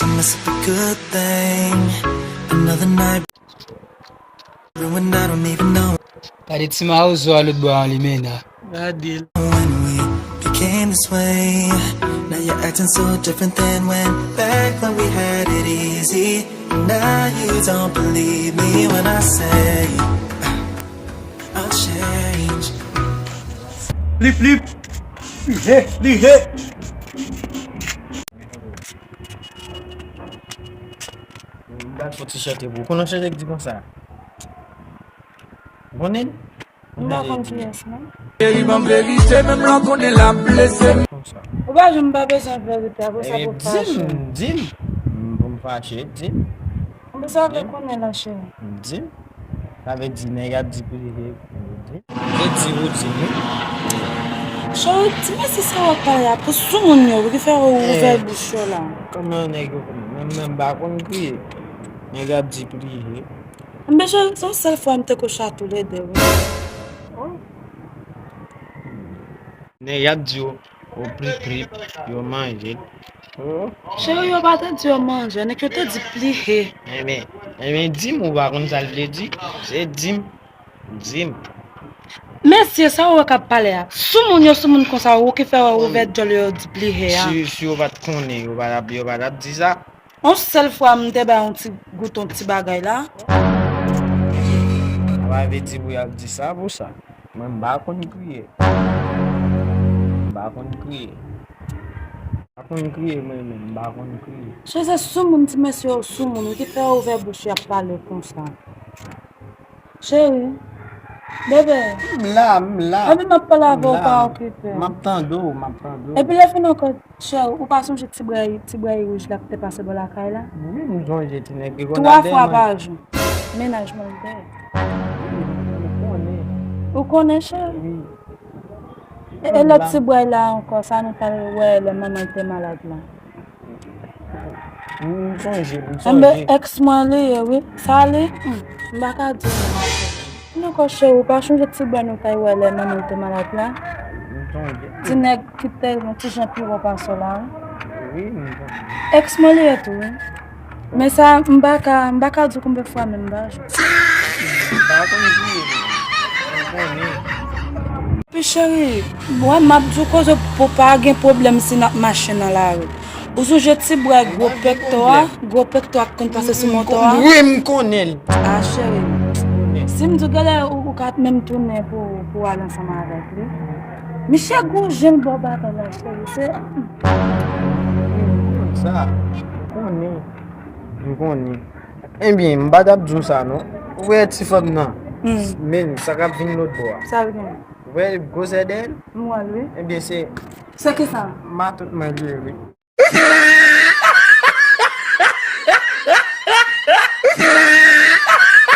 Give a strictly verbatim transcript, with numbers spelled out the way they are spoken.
Mess up a good thing. Another night ruined, I don't even know. Gade ti mawozo a lòt bò a limena. Gade l. When we became this way, now you're acting so different than when, back when we had it easy. Now you don't believe me when I say I'll change. Flip, flip. Li he, li he. M pral fè ti chante pou ou. Konnen chante k di konsa. Konnen? M pa konn kiyès non. Cheri ban m verite, menm lè w konnen l ap blese m. Konsa. Ou pa janm pa bezwen verite a, pou sa pou fache. Di m, di m. M, pou m fache, di m. Ou bezwen vle konnen la, cheri. Di m. Sa vle di nèg ap di pli he. Di m. Se di ou di m wi. Cheri, ti mesye sa w ap pale a, pou soumoun yo wi ki fè ou ouvè bouch yo la. Kòman nèg yo, menm, menm m pa konn kriye. Nèg ap di pli he. Enben, cheri, se yon sèl fwa m te kouche a toulede wi. Nèg y ap di yo, o prip prip, yo manje l. Cheri, yo pa te di yo manje, nèg yo te di pli he. Enben, enben, di m ou pa konn sa l vle di? Se di m, di m. Mesye, sa ou wè k ap pale a? Soumoun yo, soumoun konsa, ou ki fè yo ouvè dyòl yo, yo di pli he a. Si, si yo pa t konnen, yo pa t ap, yo pa t ap di sa. Yon sèl fwa m te bay yon ti goute yon ti bagay la. Sa pa vle di pou y ap di sa pou sa. Mwen m pa konn kriye. M pa konn kriye. M pa konn kriye mwen menm, m pa konn kriye. Se, se soumoun ti mesye yo soumoun wi ki fè yo ouvè bouch y ap pale konsa. Cheri, bebe. M la, m la. Epi m ap pale avè w, pa okipe. M ap tande w, m ap tande w. Epi lè fini ankò, cheri, ou pa sonje ti bway, ti bway wouj la ki te pase bò lakay la? Wi, m sonje ti nèg ki konn al dèyè mwen. Twa fwa pa jou. Mennaj mwen te. Wi, m konnen. Ou konnen, cheri? Wi. E, e lòt ti bway la ankò, sa nou t al wè lè manman l te malad la? M sonje, m sonje. Enben, èks mwen li ye, wi. Sa li, hmm, m pa ka di w non. Sinon, ankò, cheri, ou pa chonje ti bway nou t al wè lè manman l te malad la? M sonje. Ti nèg ki te yon ti jan pi wo pase w la, wi. Wi, m sonje. Èks mwen li ye tou, wi. Men sa, m pa ka, m pa ka di w konbyen fwa, men m pa jwe. M pa konn di w, m konnen. Epi cheri, wè m ap di w koze pou pa gen pwoblèm si n ap mache nan lari. Ou sonje ti bway gwo pèktò a, gwo pèktò a k konn pase sou moto a? Wi, m konnen l. A cheri, si m di w genlè ou, ou ka menm tounen pou, pou w al ansanm avèk li. Misye gon jan l ba w batay la, cheri, se. Wi, m konn sa. M konnen. M konnen. Ebyen, m pa t ap di w sa non. Ou wè ti fanm nan? Men sa k ap vin lòt bò a. Sa l gen? Ou wè gwosè dèyè l? M wè l, wi. Ebyen, se. Se ki sa? Matant mwen li ye, wi.